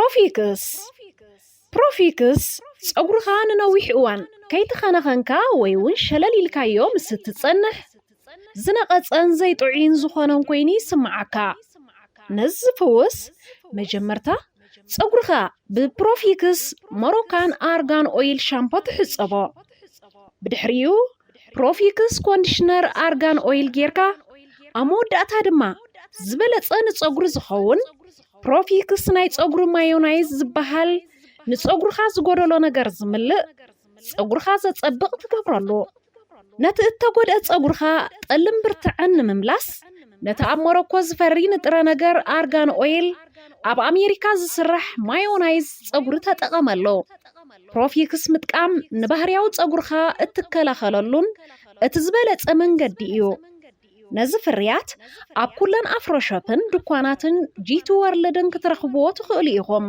ፕሮፊክስ። ፕሮፊክስ ጸጉርኻ ንነዊሕ እዋን ከይተኸናኸንካ ወይ እውን ሸለል ኢልካዮ ምስ እትጸንሕ ዝነቐጸን ዘይጥዑይን ዝኾነን ኮይኑ ይስምዓካ። ነዚ ዝፍውስ መጀመርታ ጸጉርኻ ብፕሮፊክስ ሞሮካን ኣርጋን ኦይል ሻምፖ ትሕጸቦ። ብድሕሪኡ ፕሮፊክስ ኮንዲሽነር ኣርጋን ኦይል ጌርካ ኣብ መወዳእታ ድማ ዝበለጸ ንጸጉሪ ዝኸውን ፕሮፊክስ ናይ ጸጉሪ ማዮናይዝ ዝበሃል ንጸጉርኻ ዝጎደሎ ነገር ዝምልእ ጸጉርኻ ዘጸብቕ ትገብረሉ። ነቲ እተጎድአ ጸጉርኻ ጠልን ብርትዐን ንምምላስ ነቲ ኣብ ሞሮኮ ዝፈሪ ንጥረ ነገር ኣርጋን ኦይል ኣብ ኣሜሪካ ዝስራሕ ማዮናይዝ ጸጉሪ ተጠቐመሉ። ፕሮፊክስ ምጥቃም ንባህርያዊ ጸጉርኻ እትከላኸለሉን እቲ ዝበለጸ መንገዲ እዩ። ነዚ ፍርያት ኣብ ኩለን ኣፍሮሾፕን ድኳናትን ጂቲ ወርልድን ክትረኽብዎ ትኽእሉ ኢኹም።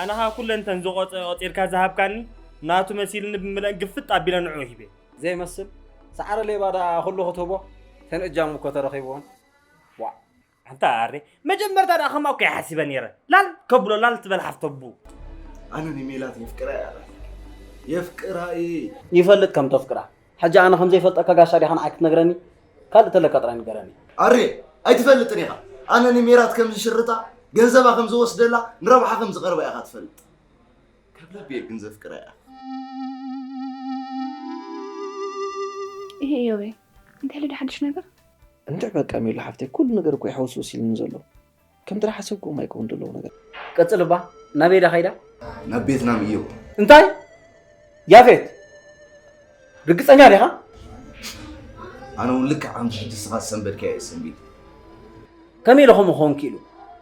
ኣነ ኸኣ ኩለን እተን ዝቖጸ ቆጺርካ ዝሃብካኒ ናቱ መሲልኒ ብምልአን ግፍጥ ኣቢለ ንዕኡ ሂበ። ዘይመስል ሰዓረ ሌባ ደኣ ኩሉ ክትህቦ ተን እጃሙ እኮ ተረኺብዎን። ዋዕ። ኣንታ ኣሬ መጀመርታ ደኣ ከምኣ እኮ ይሓሲበ ነይረ። ላል ከብሎ ላል ትበል ሓፍተቡ። ኣነ ንሜላት የፍቅራ እያ። የፍቅራ እየ። ይፈልጥ ከም ተፍቅራ። ሕጂ ኣነ ከም ዘይፈልጠካ ጋሻ ዲኻ ንዓይ ክትነግረኒ? ካልእ ተለካ ጥራይ ንገረኒ። ኣሬ ኣይትፈልጥን ኢኻ። ኣነ ንሜላት ከም ዝሽርጣ ገንዘባ ከም ዝወስደላ ንረብሓ ከም ዝቐርባ ኢኻ ትፈልጥ። ካብ ልቢ እየ ግን ዘፍቅራ እያ። ይሄ እዮቤ እንታይ ልዳ ሓድሽ ነገር? እንድዕ በቃ ሜሉ ሓፍተይ ኩሉ ነገር እኮ ይሕውስውስ ኢሉኒ ዘሎ። ከምቲ ዝሓሰብክዎም ኣይከውን ዘለዉ ነገር። ቀጽል እባ ናበይ ዳ ከይዳ? ናብ ቤትናም እዮ። እንታይ? ያፌት ርግጸኛ ዲኻ? ኣነ እውን ልክዕ ከምቲ ሕጂ ንስኻ ዝሰንበድካዮ እየ ሰንቢደ። ከመይ ኢለ ከምኡ ክኸውን ክኢሉ?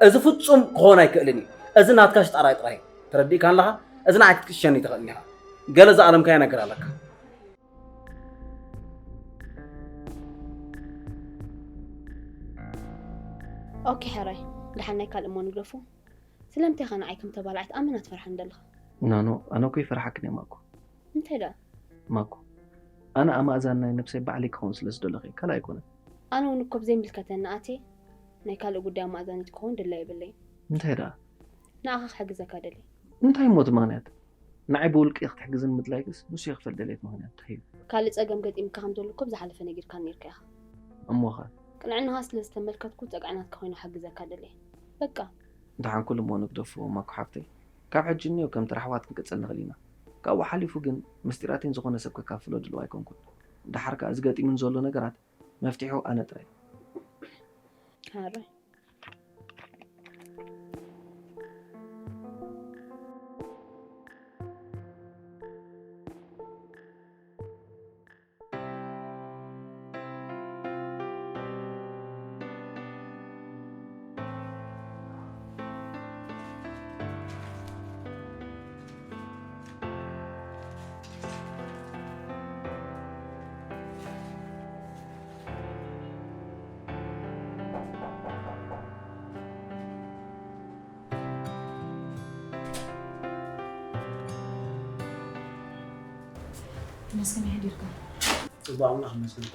እዚ ፍጹም ክኸውን ኣይክእልን እዩ። እዚ ናትካ ሽጣራይ ጥራይ እዩ። ተረዲእካኒ ኣለኻ? እዚ ንዓይ ክትቅሸኒ ኣይትኽእልን ኢኻ። ገለ ዝኣለምካዮ ነገር ኣለካ። ኦኬ ሕራይ ደሓን ናይ ካልእ እሞ ንግደፎ ስለምንታይ ኢኻ ንዓይ ከም ተባላዒት ኣመና ትፈርሓኒ ዘለኻ ናኖ ኣነ እኮ ይፈርሓክን እየ ማኮ እንታይ ደኣ ማኮ ኣነ ኣማእዛን ናይ ነብሰይ ባዕለይ ክኸውን ስለ ዝደለኹ እየ ካልእ ኣይኮነን ኣነ እውን እኮ ብዘይምልከተኒ ኣትየ ናይ ካልእ ጉዳይ ኣማእዛኒት ክኸውን ድላይ የብለይን እንታይ ደኣ ንዓኻ ክሕግዘካ ደልየ እንታይ እሞ እቲ ምኽንያት ንዓይ ብውልቂ ክትሕግዝን ምድላይክስ ንሱ የኽፈል ደልየት ምኽንያት እንታይ እዩ? ካልእ ጸገም ገጢምካ ከም ዘሎ እኮ ብዝሓለፈ ነጊርካኒ ነይርካ ኢኻ። እሞኸ? ቅንዕናኻ ስለ ዝተመልከትኩ ጸግዒ ናትካ ኮይኑ ክሕግዘካ ደልየ። በቃ። ደሓን ኩሉ እሞ ንግደፎ ማኮ ሓፍተይ። ካብ ሕጂ እንዮ ከም ተራ ኣሕዋት ክንቅጽል ንኽእል ኢና። ካብኡ ሓሊፉ ግን ምስጢራተይ ንዝኾነ ሰብ ከካፍሎ ድሉው ኣይኮንኩን። ደሓር ከኣ እዚ ገጢሙኒ ዘሎ ነገራት መፍትሒኡ ኣነ ጥራይ። ሓራይ። መስገን ይሕዲርካ። ጽቡቕ ኣምላኽ ይመስገን።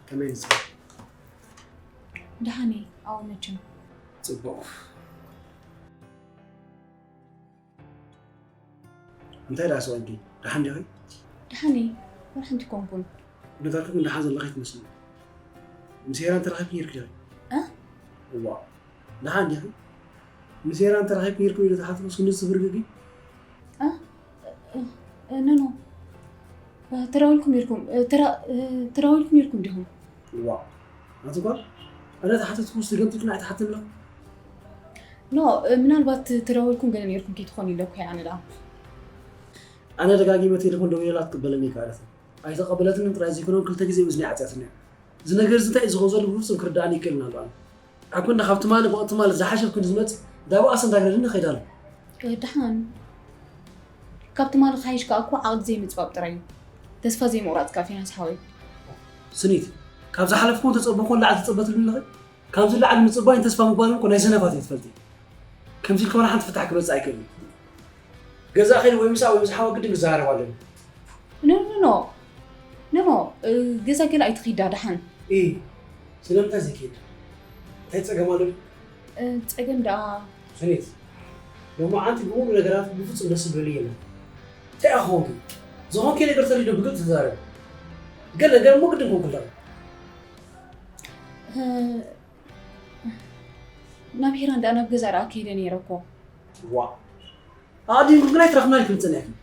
ከመይ ንስኻ? ደሓን እየ፣ ኣዎ መቸም። ጽቡቕ። እንታይ ደኣ ሰወዲ? ደሓን ዲኺ? ደሓን እየ፣ ወላ ሓንቲ ኮንኩን። ነታርክን ደሓን ዘለኺ ትመስሊ። ምስ ሄራን ተራኺብኪ ነይርኪ ዲኺ? እ? እዋ፣ ደሓን ዲኺ? ምስ ሄራን ተራኺብኪ ነይርኪ ኢለ ተሓትቦስ ክንዲ ዝብርግጊ? እ፣ ኖ ኖ፣ ተዳዊልኩም ነይርኩም፣ ተራ- ተዳዊልኩም ነይርኩም ዲኹም? እዋ፣ ኣቲ ጓል፣ ኣነ ተሓተትኩስ ትገምጢልክን ኣይትሓትኒ ኣለኹ። ኖ፣ ምናልባት ተዳዊልኩም ገለ ነይርኩም ከይትኾኑ ኢለ እኮ እየ ኣነ ደኣ። ኣነ ደጋጊመ ቴሌፎን ደዊለላ ክትቅበለኒ ኣይከኣለትን። ኣይተቐበለትንን ጥራይ ዘይኮነን ክልተ ግዜ እዝኒ ዓጽያትኒ እያ። እዚ ነገር እዚ እንታይ እዩ ዝኸውን ዘሎ ብፍጹም ክርድኣኒ ይክእልን ኣሎ። ኣነ ኣኮንዳ ካብ ትማሊ ብቕትማሊ ዝሓሸ ኮይኑ ዝመጽእ ዳቦ ኣሰንዳግረድኒ ከይዳ ኣሎ። ደሓን ካብ ትማሊ ክሓይሽ ከኣ እኮ ዓቕሊ ዘይምጽባብ ጥራይ እዩ። ተስፋ ዘይምቑራጽ ከኣ ፊናንስ ሓወይ። ስኒት፣ ካብ ዝሓለፍኩ ተጸበኹ ላዕሊ ትጸበትሉ ኣለኺ። ካብዚ ላዕሊ ምጽባይን ተስፋ ምባልን እኮ ናይ ሰነፋት እየ ትፈልጢ። ከምዚ ኢልካ ዋላ ሓንቲ ፍታሕ ክመጽእ ኣይክእልን። ገዛ ኸይድ ወይ ምሳእ ወይ ምስ ሓወ ግድን ክዘራረብ ኣለኒ። ኖ ኖ ኖ ኖ ኖ፣ ገዛ ገለ ኣይትኺዳ ደሓን። እ፣ ስለምንታይ ዘይክድ? እንታይ ጸገም ኣሎ? ጸገም ደኣ ስኒት፣ ሎማዓንቲ ብምሉ ነገራት ብፍጹም ደስ ዝበሊ የለን። እንታይ ኣኸውን ግን? ዝኾንከ ነገር ተሪዶ ብግልጽ ተዛረብ። ገለ ገለ እሞ ግድን ኮንኩልካ። ናብ ሄራን ደኣ ናብ ገዛ ደኣ ከይደ ነይረ እኮ። ዋ፣ ኣቐዲምኩም ግን ኣይትረኽብናን ኢልክን ጸኒሕክን።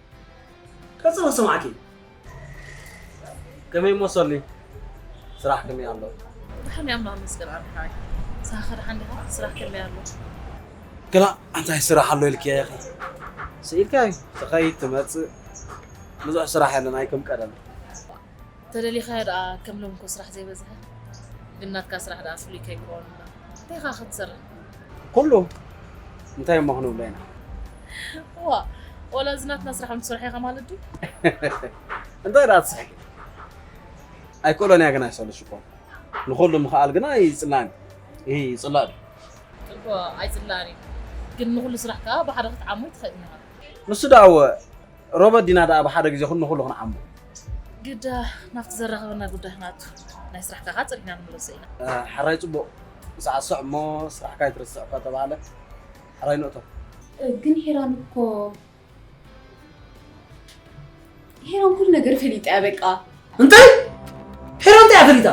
ቀጽሎ ክሰምዓኪ። ከመይ እሞ ሰሊ? ስራሕ ከመይ ኣሎ? ደሓን እየ ኣምላኽ ይመስገን። ኣንታይ ንስኻ ከ ደሓን ዲኻ? ስራሕ ከመይ ኣሎ? ግና እንታይ ስራሕ ኣሎ ኢልክያ ኢኺ? ስኢልካ እዩ ትኸይድ ትመጽእ። ብዙሕ ስራሕ የለን ኣይከም ቀደም። ተደሊኻዮ ደኣ ከም ሎምኮ ስራሕ ዘይበዝሐ። ግን ናትካ ስራሕ ደኣ ፍሉይ ከይኮን። እንታይ ኢኻ ክትሰርሕ? ኩሉ እንታይ እሞ ክንብሎ ኢና? ዋ፣ ወላ እዚ ናትና ስራሕ እውን ትሰርሖ ኢኻ ማለት ድዩ? እንታይ ደኣ ትስሕቂ? ኣይክእሎን እያ ግና ይሰልሽ እኮ። ንኹሉ ምኽኣል ግና ይጽላእን እዩ። ይጽላእ ድዩ? እኮ ኣይጽላእን እዩ። ግን ንኹሉ ስራሕ ከኣ ብሓደ ክትዓሞ ኣይትኽእልን ኢኻ። ንሱ ደኣ እወ፣ ሮበት ዲና ደኣ ብሓደ ግዜ ኩሉ ንኹሉ ክንዓሞ። ግዳ ናብቲ ዘራኸበና ጉዳይ ክንኣቱ። ናይ ስራሕካ ከኣ ጸኒሕና ንመለሶ ኢና። እ፣ ሕራይ ጽቡቕ። ሰዓት ስዕ እሞ ስራሕካ ኣይትርስዕ እኳ ተባህለ። ሕራይ ንእቶ። ግን ሄራን እኮ ሄራን ኩሉ ነገር ፈሊጣ እያ በቃ። እንታይ? ሄራን እንታይ እያ ፈሊጣ?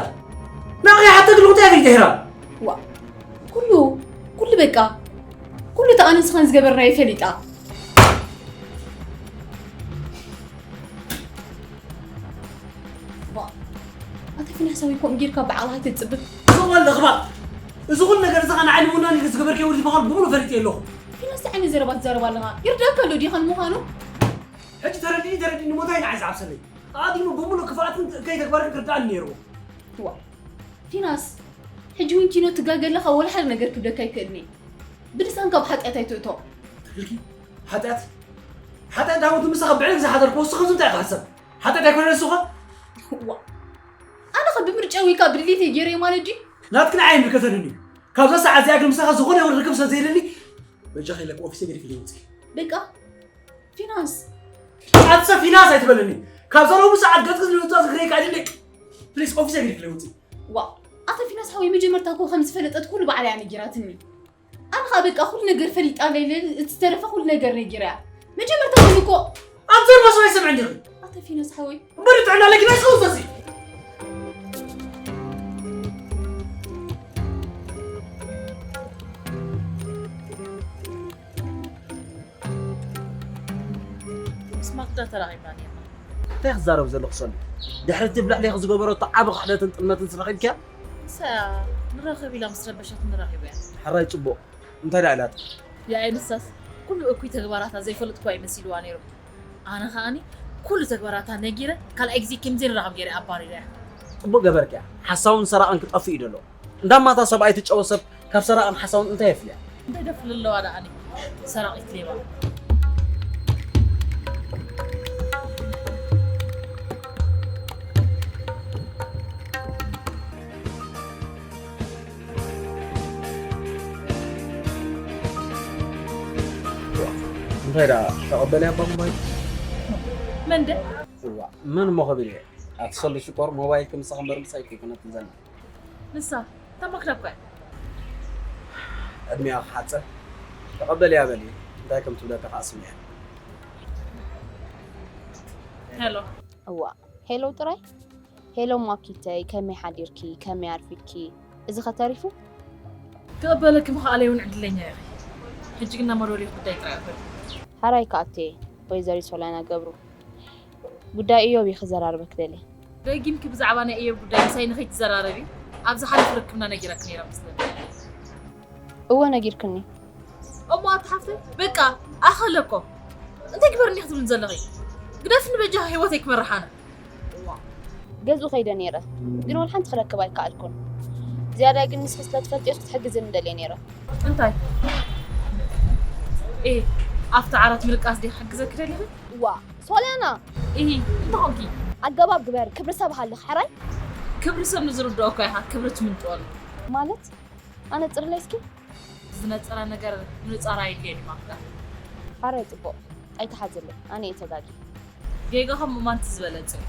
ንዓኺ ሓተኪ ኣለኹ እንታይ እያ ፈሊጣ ሄራን? ዋ ኩሉ ኩሉ በቃ ኩሉ እቲ ኣነ ንስኻን ዝገበርናዮ ፈሊጣ። ዋ ኣታ ፊናሳዊ ከምኡ ጌርካ ባዕልኻ ኣይተጽብብ። እዞም ኣለኽባ እዚ ኩሉ ነገር እዚ ኸ ንዓይ ንምውናን ኢልኪ ዝገበርክዮ ውርዲ ምዃኑ ብምሉእ ፈሊጠ ኣለኹ። ፊናስ እንታይ ዓይነት ዘረባ ትዛረብ ኣለኻ? ይርዳእካ ኣሎ ዲኻ ንምዃኑ? ሕጂ ተረዲኒ ተረዲኒ ሞታይ ንዓይ ዝዓብሰለይ ኣቐዲሙ ብምሉእ ክፍኣትን እከይ ተግባርክን ክርድኣኒ ነይርዎ። ዋ ፊናስ ሕጂ እውን ኪኖ ትጋገ ኣለኻ ወላ ሓደ ነገር ክብለካ ኣይክእልን እየ። ብልሳን ካብ ሓጢኣት ኣይትእቶ። ትብልኪ ሓጢኣት ሓጢኣት ዳዊት ምሳኻ ብዕልግ ዝሓደርኩ እሱ ከምዚ እንታይ ክሕሰብ ሓጢኣት ኣይኮነን እሱኻ። ዋ ኣነ ኸ ብምርጫ ወይ ከዓ ብድሌት እየ ገይረዮ ማለት ድዩ? ናትክን ዓይ ምልከተንን እዩ። ካብዛ ሰዓት እዚኣ ግን ምሳኻ ዝኾነ ይኹን ርክብ ስለ ዘይደሊ በጃ ከይለክ ኦፊሰ ገዲፍ ይውፅእ። በቃ ፊናንስ ኣትሰ ፊናንስ ኣይትበለኒ። ካብዛ ሎሚ ሰዓት ገጽ ዝልውጣ ዝክረይካ ኣይደለ። ፕሊስ ኦፊሰ ገዲፍ ይውፅእ። ዋ ኣተ ፊናንስ ሓወይ መጀመርታ እኮ ከም ዝፈለጠት ኩሉ ባዕላ እያ ነጊራትኒ። ኣነ ኸኣ በቃ ኩሉ ነገር ፈሊጣ ኣለይ ኢለ እቲ ዝተረፈ ኩሉ ነገር ነጊረያ። መጀመርታ ግን እኮ ኣንተር መስሎ ኣይሰምዕን ዲኺ? ኣተ ፊናንስ ሓወይ እምበር ጥዕና ኣለኪ ናይ ሰው ሰሲ ምስ ማክዳ ተራኺብና ነርና። እንታይ ክዛረብ ዘለኹ ሰሉ? ድሕሪ እቲ ብልዕሌኺ ዝገበረቶ ዓቢ ክሕደትን ጥልመትን ረኺብኪያ? ንሳ ንራኸብ ኢላ ምስ ረበሸትኒ ራኺበያ። ሕራይ ጽቡቕ። እንታይ ደኣ ኢላትኪ? ያኤ ንሳስ ኩሉ እኩይ ተግባራታ ዘይፈልጥ እኳ እዩ መሲልዋ ነይሩ። ኣነ ከኣኒ ኩሉ ተግባራታ ነጊረ ካልኣይ ግዜ ከምዘይንራኸብ ገይረ ኣባሪረያ። ጽቡቕ ገበርክያ። ሓሳውን ሰራቕን ክጠፍእ እዩ ደሎ። እንዳማታ ሰብኣይ ትጫወት ሰብ ካብ ሰራቕን ሓሳውን እንታይ የፍልያ? እንታይ ደፍል ኣለዋ ደኣኒ ሰራቒት ሌባ። እንታይ ደኣ ተቐበልያ እባ ሞባይል? መንደ እዋ፣ መን እሞ ክብል እየ? ኣቲ ሰሉ ሽኮር፣ ሞባይልኪ ምሳኺ እምበር ምሳይ ከይኮነትን ዘላ። ንሳ፣ እታ ማክዳ እኮ እያ። ዕድሜኣ ክሓጽር። ተቐበልያ በሊ፣ እንታይ ከም ትብለካ ከኣ ስምዕያ። ሄሎ። እዋ፣ ሄሎ ጥራይ? ሄሎ ማኪተይ፣ ከመይ ሓዲርኪ? ከመይ ኣርፊድኪ? እዚ ኸ ተሪፉ? ክቕበለኪ ምኽኣለይ እውን ዕድለኛ ኢኺ። ሕጂ ግን ናብ መደወሊ ጉዳይ ጥራይ ኣበል። ሓራይ ከኣቱ እየ፣ ወይዘሪት ሶልያና ገብሩ። ጉዳይ እዮብ እየ ክዘራርበኪ ደልየ። ደጊምኪ ብዛዕባ ናይ እዮብ ጉዳይ ምሳይ ንኸይትዘራረቢ ኣብ ዝሓለፈ ርክብና ነጊረኪ ነይረ መስለኒ። እወ ነጊርክኒ። እሞ ኣቲ ሓፍተይ በቃ ኣኸለ እኮ። እንታይ ግበርኒ ክትብልኒ ዘለኺ? ግደፍኒ በጃ ህይወተይ ክመርሕ ኣነ። ገዝኡ ከይደ ነይረ፣ ግን ወላ ሓንቲ ክረክብ ኣይከኣልኩን። ዝያዳይ ግን ንስኺ ስለ ትፈልጥዮስ ክትሕግዝኒ ደልየ ነይረ። እንታይ? ኤ፣ ኣብቲ ዓራት ምድቃስ ድየ ክሕግዘኪ ደሊኺ? እዋ፣ ሶልያና! ኢሂ፣ እንታይ ኾንኪ? ኣገባብ ግበሪ፣ ክብሪ ሰብ ሃልኺ፣ ሕራይ? ክብሪ ሰብ ንዝርድኦ እኮ ኢኻ ክብሪ ትምንጥወሉ። ማለት? ኣነጽርለይ እስኪ። ዝነጸረ ነገር ምንጻር ኣየድልየን እዩ ማክዳ። ኣረ ጽቡቕ፣ ኣይትሓዝለይ፣ ኣነ እየ ተጋጊ። ጌጋኻ ምእማን እቲ ዝበለጸ እዩ።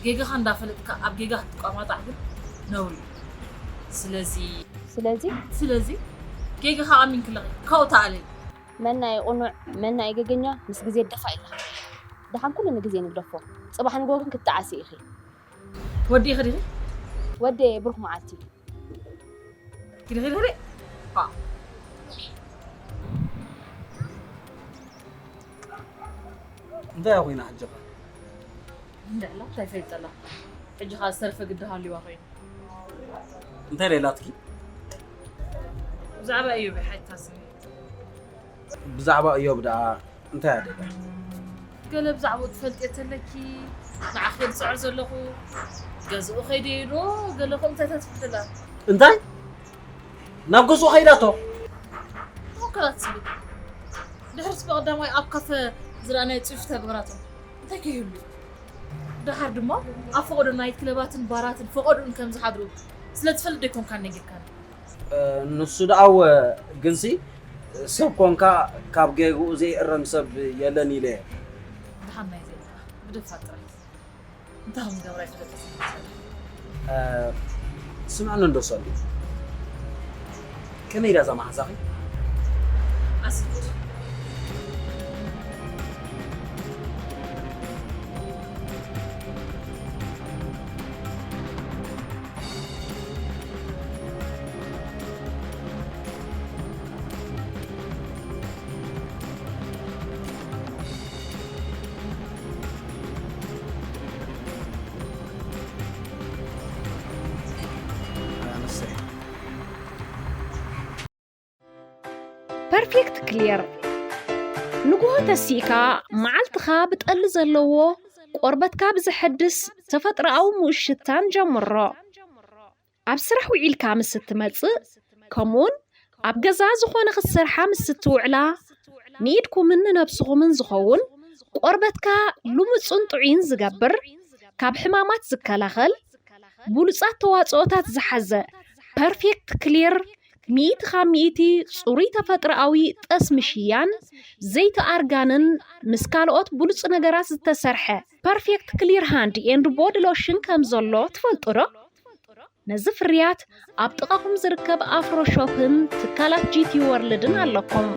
ጌጋኻ እንዳፈለጥካ ኣብ ጌጋ ክትቋማጣዕ ግን ነውሪ እዩ። ስለዚ ስለዚ ስለዚ ጌጋኻ ኣሚንክለኺ ካብኡ ተኣለይ። መና እዩ ቅኑዕ፣ መና እዩ ገገኛ፣ ምስ ግዜ ደፋ ኢልካ። ደሓን ኩሉ ንግዜ ንግደፎ። ጽባሕ ንግሆ ግን ክትጠዓሲ ኢኺ። ወዲእኺ ዲኺ? ወደ ብሩኽ መዓልቲ። ኪዲ ኺዲ ኺዲ። ፋ። እንታይ ኮይና ሕጂ ኸ? እንድዕላ እንታይ ፈልጠላ። ሕጂ ኸኣ ዝተርፈ ግዲ ሃልዋ ኮይኑ። እንታይ ሌላትኪ? ብዛዕባ እዩ ብሓይታ ስኒ። ብዛዕባ እዮብ ደኣ እንታይ ኣደዳ? ገለ ብዛዕባኡ ትፈልጥዮ ተለኪ፣ ንዓኺ እየ ዝጽዕር ዘለኹ። ገዝኡ ከይደ ዶ ገለ ከምኡ እንታይ ትፈልጥላ? እንታይ? ናብ ገዝኡ ከይዳቶ? ተወከላት ስሚት። ድሕሪስ ብቐዳማይ ኣብ ካፈ ዝረኣናዮ ጽሑፍ ተግብራቶ። እንታይ ከይህሉ? ደሓር ድማ ኣብ ፈቐዶ ናይት ክለባትን ባራትን ፈቐዶኡን ከም ዝሓድሩ ስለ ትፈልጥ ዶ ኣይኮንካን ነጊርካኒ? እ፣ ንሱ ደኣ እወ፣ ግንሲ ሰብ ኮንካ ካብ ጌግኡ ዘይእረም ሰብ የለን ኢለ እየ። ደሓን ናይ ዜና ግደፋ ጥራይ። እንታይ ከም ዝገብራ ኣይፈለጥኩን። እ፣ ስምዕኒ እንዶ ሰሉ። ከመይ ኢላ እዛ መሓዛኺ? ኣስድ። ኣነሰይ። ፐርፌክት ክሊር። ንግሆ ተሲእካ መዓልትኻ ብጠሊ ዘለዎ ቆርበትካ ብዘሐድስ ተፈጥሮኣዊ ምኡት ሽታን ጀምሮ። ኣብ ስራሕ ውዒልካ ምስ እትመጽእ፣ ከምኡውን ኣብ ገዛ ዝኾነ ክትሰርሓ ምስ እትውዕላ፣ ንኢድኩምን ንነብስኹምን ዝኸውን ቆርበትካ ልሙጽን ጥዑይን ዝገብር፣ ካብ ሕማማት ዝከላኸል፣ ብሉጻት ተዋጽኦታት ዝሓዘ ፐርፌክት ክሊር፣ ሚእቲ ካብ ሚእቲ ጽሩይ ተፈጥሮኣዊ ጠስሚ ሽያን፣ ዘይቲ ኣርጋንን ምስ ካልኦት ብሉጽ ነገራት ዝተሰርሐ ፐርፌክት ክሊር ሃንድ ኤንድ ቦዲ ሎሽን ከም ዘሎ ትፈልጡ ዶ? ነዚ ፍርያት ኣብ ጥቓኹም ዝርከብ ኣፍሮ ሾፕን ትካላት ጂ ቲ ወርልድን ኣለኩም።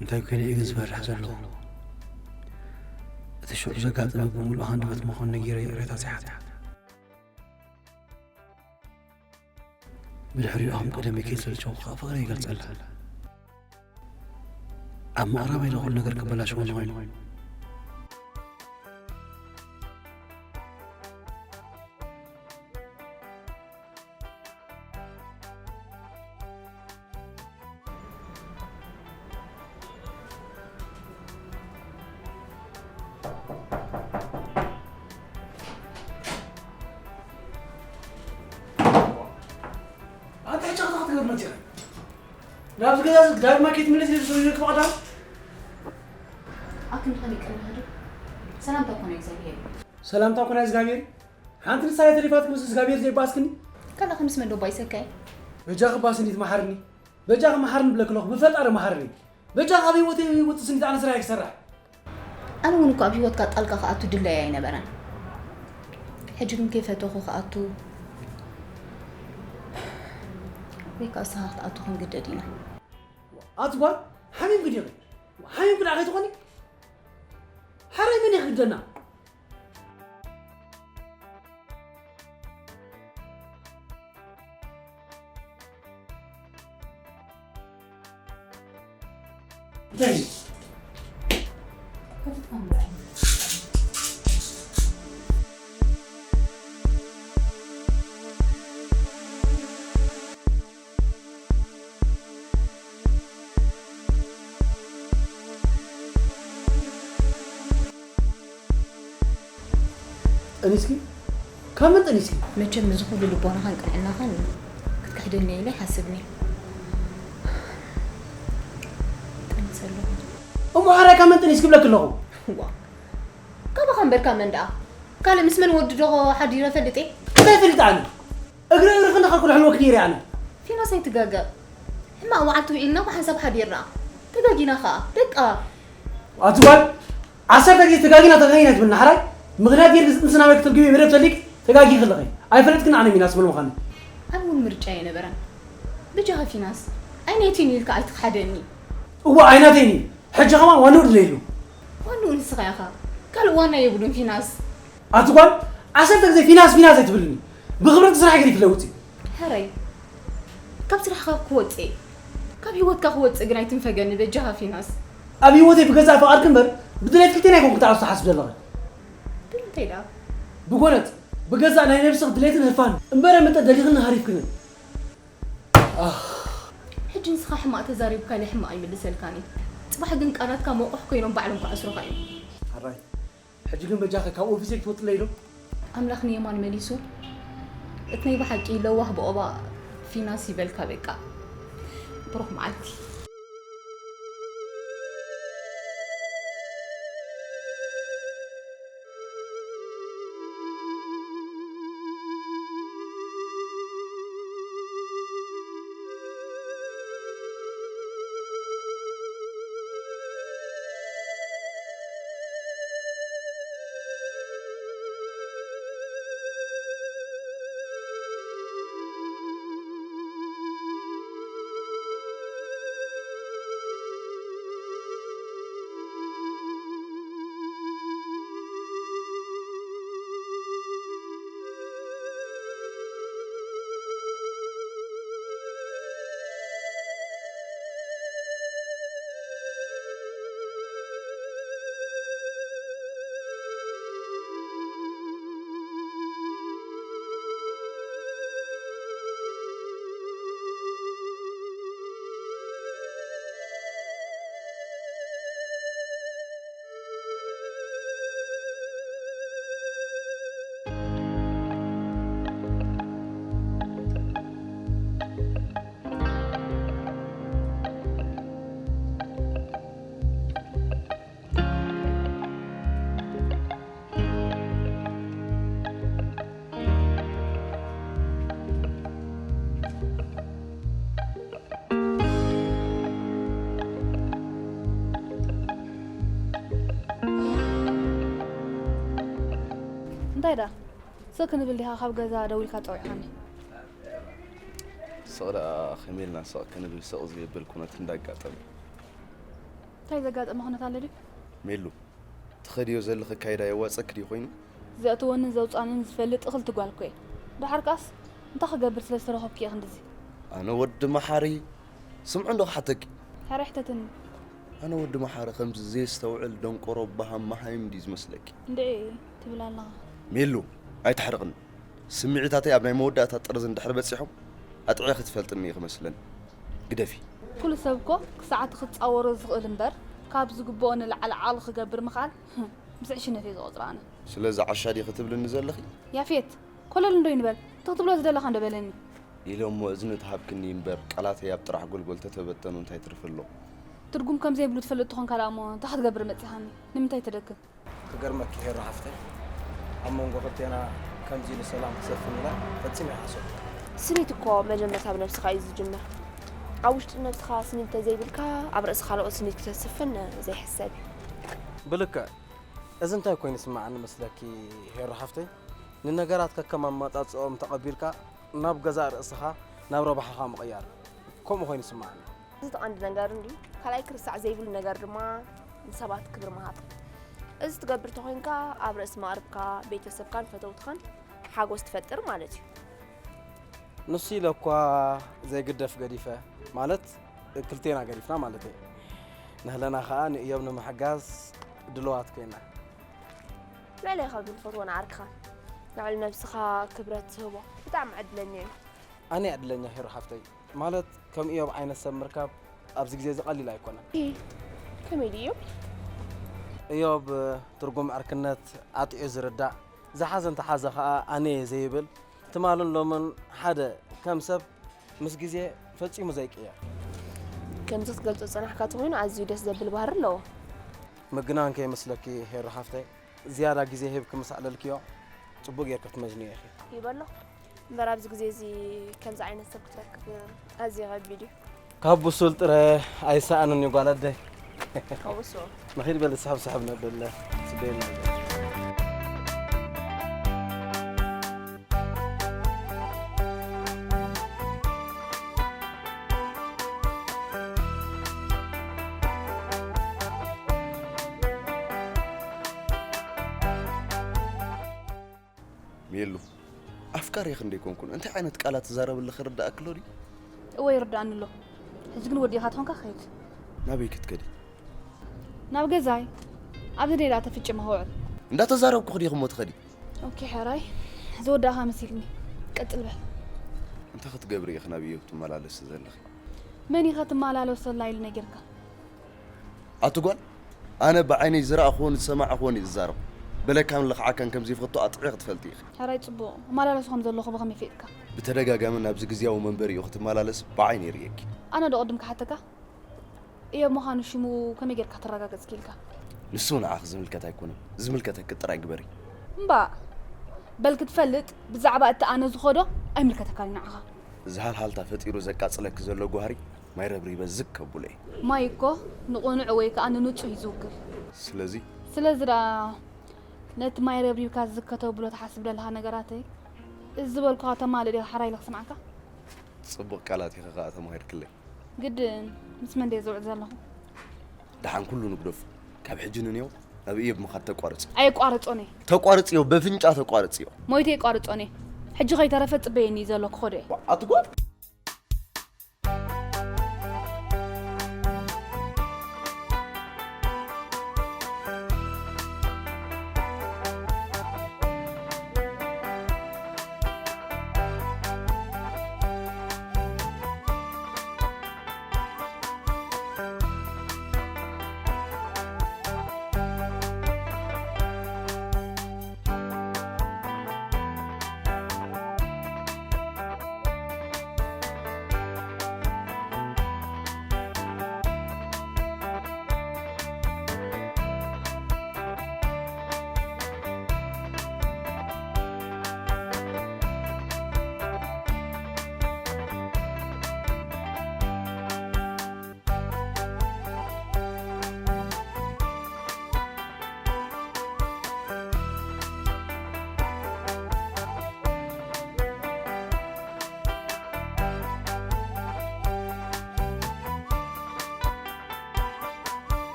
እንታይ ኮይኑ እዩ ግን ዝፈርሕ ዘለኹ? እቲ ሽዑ ዘጋጠመ ብምሉእ ሃንደበት ምዃኑ ነጊረዮ እየ ረታቲሓ። ብድሕሪኡ ከም ቀደመይ ከይሰልቸውካ ፍቕረይ ይገልጸላ። ኣብ ምቕራበይ ንኹሉ ነገር ከበላሽዎ ኮይኑ። ትገብር መፂኻ ናብዚ ገዛ እዚ ዳግማ ከይትምለስ ኢሉ ሰው ይረክብ ቀዳም ኣክን ኸሊቅ ንህዱ ሰላምታ ኮነ እግዚኣብሔር እዩ። ሰላምታ ኮነ እግዚኣብሔር። ሓንቲ ንሳ ተሪፋት ምስ እግዚኣብሔር ዘይባስክኒ። ከላ ከምስ መዶ ባይሰካይ። በጃኺ ባስኒት መሓርኒ። በጃኺ መሓርኒ ብለክለኹ ብፈጣሪ መሓርኒ። በጃኺ ኣብ ህይወተይ ህይወት ስኒት ኣነ ስራሕ ክሰርሕ። ኣነ እውን እኮ ኣብ ህይወትካ ጣልቃ ክኣቱ ድለይ ኣይነበረን። ሕጂ ግን ከይፈተኹ ክኣቱ ወይ ከዓ ንስኻ ክትኣቱ ክንግደድ ኢና። ኣቲ ጓል ሓሚምኪ ዲኺ? ሓሚምኪ ደኣ ከይትኾኒ? ሓራይ መን ይኽግደና? ጠኒስኪ? ካብ መን ጠኒስኪ? መቸም እዚ ኩሉ ልቦናኻን ቅንዕናኻን ክትክሕደኒ ኢለ ይሓስብኒ። ጠኒሰ ኣለኹ። እሞ ሓራይ ካብ መን ጠኒስኪ ብለኪ ኣለኹ? ዋ፣ ካባኻ እምበር ካብ መን ደኣ? ካልእ ምስ መን ወዲ ዶ ሓዲረ ፈልጥ እየ? እንታይ ፈልጥ ኣነ? እግሪ እግሪ ክንደኻ ኩሉ ሕልወክ ነይረ ኣነ። ፊኖስ ኣይትጋገ። ሕማቕ መዓልቲ ውዒልና ብሓንሳብ ሓዲርና። ተጋጊና ኸኣ። በቃ። ኣቲ ጓል ዓሰርተ ግዜ ተጋጊና ተጋጊና ትብልና ሓራይ ምኽንያት ጌርኪ ዝጥንስና ወይ ክትርግቢ መደብ ተሊክ ተጋጊ ክለኺ ኣይፈለጥክን ኣነ ሚናስ መን ምዃኑ ኣነ እውን ምርጫ የነበረን ብጃኻ ፊናስ ኣይናይቲን ኢልካ ኣይትኽሓደኒ እዋ ኣይናተይኒ ሕጂ ከማን ዋንኡ ድለይሉ ዋንኡ ንስኻ ኢኻ ካልእ ዋና የብሉን ፊናስ ኣቲ ጓል ዓሰርተ ግዜ ፊናስ ፊናስ ኣይትብልኒ ብኽብረት ስራሕ ገሪ ክለውጥ እዩ ሕራይ ካብ ስራሕኻ ክወፅእ ካብ ህይወትካ ክወፅእ ግን ኣይትንፈገኒ በጃኻ ፊናስ ኣብ ህይወተይ ብገዛእ ፍቓድኪ እምበር ብድሌት ክልቴና ኣይኮንኩ ክትኣሱ ትሓስብ ዘለኺ ብምንታይ ደኣ ብጎነጽ ብገዛእ ናይ ነብስኺ ድሌትን ህልፋን እምበረ ምጠ ደሊኽኒ ሃሪፍክንን ኣኽ ሕጂ ንስኻ ሕማቕ ተዛሪብካለይ ሕማቕ ኣይምልሰልካን እዩ ጽባሕ ግን ቃላትካ መቑሕ ኮይኖም ባዕሎም ክኣስሩኻ እዮም ሕራይ ሕጂ ግን በጃኺ ካብ ኦፊሰይ ክትወፅለይ ዶ ኣምላኽ ንየማን መሊሱ እቲ ናይ ብሓቂ ለዋህ ብኦባ ፊናስ ይበልካ በቃ ብሩኽ መዓልቲ እንታይ ደኣ ስቕ ክንብል ዲኻ ካብ ገዛ ደዊልካ ጸዊዕካኒ? ስቕ ደኣ ከመይ ኢልና ስቕ ክንብል ስቕ ዝብል ኩነት እንዳጋጠመ። እንታይ ዘጋጠመ ኩነት ኣሎ ድዩ? ሜሉ፣ ትኸድዮ ዘለኺ ኣካይዳ የዋጸኪ ድዩ ኮይኑ? ዘእትወንን ዘውጻንን ዝፈልጥ እኽልቲ ጓል እኮ እየ። ደሓር ከኣስ እንታይ ክገብር ስለ ዝተረኸብኩ እየ ክንድዚ? ኣነ ወዲ መሓሪ፣ ስምዒ እንዶ ክሓተኪ። ሕራይ ሕተትኒ። ኣነ ወዲ መሓሪ ከምዚ ዘየስተውዕል ደንቆሮ በሃም መሃይም ድዩ ዝመስለኪ? እንድዒ ትብል ኣለኻ። ሜሉ፣ ኣይትሕርቕኒ። ስምዒታተይ ኣብ ናይ መወዳእታ ጥርዚ እንድሕር በጺሖም ኣጥዕየ ክትፈልጥኒ ኢኺ መስለኒ። ግደፊ። ኩሉ ሰብ እኮ ክሳዕ እቲ ክጻወሮ ዝኽእል እምበር ካብ ዝግብኦ ንላዕሊ ዓቕሊ ክገብር ምኽኣል ምስ ዕሽነት እየ ዝቖጽሮ ኣነ። ስለዚ ዓሻ ዲኺ ትብልኒ ዘለኺ? ያፌት፣ ኮለል እንዶ ይንበል። እቲ ክትብሎ ዝደለኻ እንዶ በለኒ። ኢለ እሞ እዝኒ ተሃብክኒ እምበር፣ ቃላተይ ኣብ ጥራሕ ጎልጎል ተተበተኑ እንታይ ትርፊ ኣሎ? ትርጉም ከም ዘይብሉ ትፈልጥ ትኾንካ ደኣ እሞ እንታይ ክትገብር መጺኻኒ? ንምንታይ ትደክም? ክገርመኪ ሄሮ ሓፍተይ፣ ኣብ መንጎ ክልቴና ከምዚ ኢሉ ሰላም ክሰፍን ኢለ ፈጺመ ኣይሓሰብኩን። ስኒት እኮ መጀመርታ ብነብስኻ እዩ ዝጅምር። ኣብ ውሽጢ ነብስኻ ስኒት እንተዘይብልካ ኣብ ርእስኻ ልዑል ስኒት ክተስፍን ዘይሕሰብ እዩ። ብልክዕ እዚ እንታይ ኮይኑ ይስምዓኒ መስለኪ ሄሮ ሓፍተይ? ንነገራት ከከም ኣመጻጽኦም ተቐቢልካ ናብ ገዛእ ርእስኻ ናብ ረብሓኻ ምቕያር ከምኡ ኮይኑ ይስምዓኒ። እዚ እቲ ቀንዲ ነገር እንድዩ። ካልኣይ ክርሳዕ ዘይብሉ ነገር ድማ ንሰባት ክብሪ ምሃብ። እዚ ትገብር ተኾይንካ ኣብ ርእሲ መቕርብካ፣ ቤተሰብካን ፈተውትኻን ሓጎስ ትፈጥር ማለት እዩ። ንሱ ኢለ እኳ ዘይግደፍ ገዲፈ ማለት ክልቴና ገዲፍና ማለት እየ። ንህለና ከዓ ንእዮብ ንምሕጋዝ ድልዋት ኮይና። ልዕሌኻ ግን ፈትዎ ንዓርክኻ ልዕሊ ነብስኻ ክብረት ትህቦ ብጣዕሚ ዕድለኛ እዩ። ኣነ ዕድለኛ ሄሩ ሓፍተይ ማለት ከም እዮብ ዓይነት ሰብ ምርካብ ኣብዚ ግዜ እዚ ቀሊል ኣይኮነን። ከመይ ድዩ? እዮብ ትርጉም ዕርክነት ኣጥዕዩ ዝርዳእ ዝሓዘ እንተሓዘ ከዓ ኣነ እየ ዘይብል ትማልን ሎምን ሓደ ከም ሰብ ምስ ግዜ ፈጺሙ ዘይቅየር። ከምዚ ክትገልጾ ዝጸናሕካ ተኾይኑ ኣዝዩ ደስ ዘብል ባህሪ ኣለዎ። ምግናን ከይመስለኪ ሄሩ ሓፍተይ ዝያዳ ግዜ ሂብኪ ምስ ኣዕለልክዮ ጽቡቕ ጌርኪ ክትመዝንዮ ኢኺ። ይበሎ እምበር ኣብዚ ግዜ እዚ ከምዚ ዓይነት ሰብ ክትረክብ ኣዝዩ ከቢድ እዩ። ካብ ብሱል ጥረ ኣይሰኣንን እዩ ጓል ኣደይ። ከውሶ ንኺድ በል ስሕብ ስሕብ ነብል ስደየና። ሜሉ፣ ኣፍቃሪኺ እንዶ ኣይኮንኩን፣ እንታይ ዓይነት ቃላት ትዛረቢ ኣለኺ ክርድኣኪ ኣሎ ድዩ? እወ ይርድኣኒ ኣሎ። ሕጂ ግን ወዲእኻ ተኾንካ ክኸይድ። ናበይ ክትከዲ? ናብ ገዛይ። ኣብዚ ደይ ደኣ ተፍጭመ ክውዕል። እንዳተዛረብኩ ክዲ እሞ ትኸዲ። ኦኬ ሕራይ፣ ዝወዳእኻ መሲልኒ። ቀጽል በል። እንታይ ክትገብሪ ኢኺ ናብ እዮብ ትመላለሲ ዘለኺ? መን ኢኻ ትመላለሰላ ኢሉ ነጊርካ? ኣቲ ጓል፣ ኣነ ብዓይነይ ዝረኣኹዎን ዝሰማዕኹዎን እየ ዝዛረብ። በለካን ለኽዓካን ከም ዘይፈቱ ኣጥዒኺ ትፈልጢ ኢኺ። ሕራይ ጽቡቕ፣ እመላለሶ ከም ዘለኹ ብኸመይ ፈሊጥካ? ብተደጋጋሚ ናብዚ ግዝያዊ መንበሪኡ ክትመላለሲ ብዓይነይ ርእየኪ። ኣነ ዶ ቅድም ክሓተካ? እዮብ ምዃኑ ሽሙ ከመይ ጌርካ ተረጋግጽ ክኢልካ? ንሱ ንዓኺ ዝምልከት ኣይኮነን፣ ዝምልከተኪ ጥራይ ግበሪ። እምባእ በል ክትፈልጥ ብዛዕባ እቲ ኣነ ዝኸዶ ኣይምልከተካን እዩ ንዓኻ። እዚ ሃልሃልታ ፈጢሩ ዘቃጽለኪ ዘሎ ጓህሪ ማይ ረብሪበ ዝግ ከብሎ እየ። ማይ እኮ ንቕኑዕ ወይ ከኣ ንንጹህ እዩ ዝውክል። ስለዚ ስለዚ ደኣ ነቲ ማይ ረብሪብካ ዝግ ከተብሎ ትሓስብ ዘለኻ ነገራተይ እዚ ዝበልኩኻ ተማልእ ዲኻ ሓራይ ኢለ ክስምዓካ? ጽቡቕ ቃላት ኢኺ ከኣ ተማሂርክለይ። ግድን ምስ መን ድየ ዝውዕል ዘለኹ? ደሓን ኩሉ ንግደፎ። ካብ ሕጂ ንንየው ናብ እዮብ ምኻድ ተቋርጺ። ኣየቋርጾን እየ። ተቋርጽዮ፣ በፍንጫ ተቋርጽዮ። ሞይተ የቋርጾን እየ። ሕጂ ከይተረፈ ጽበየኒ እዩ ዘሎ ክኸዶ እየ። ኣቲ ጓል!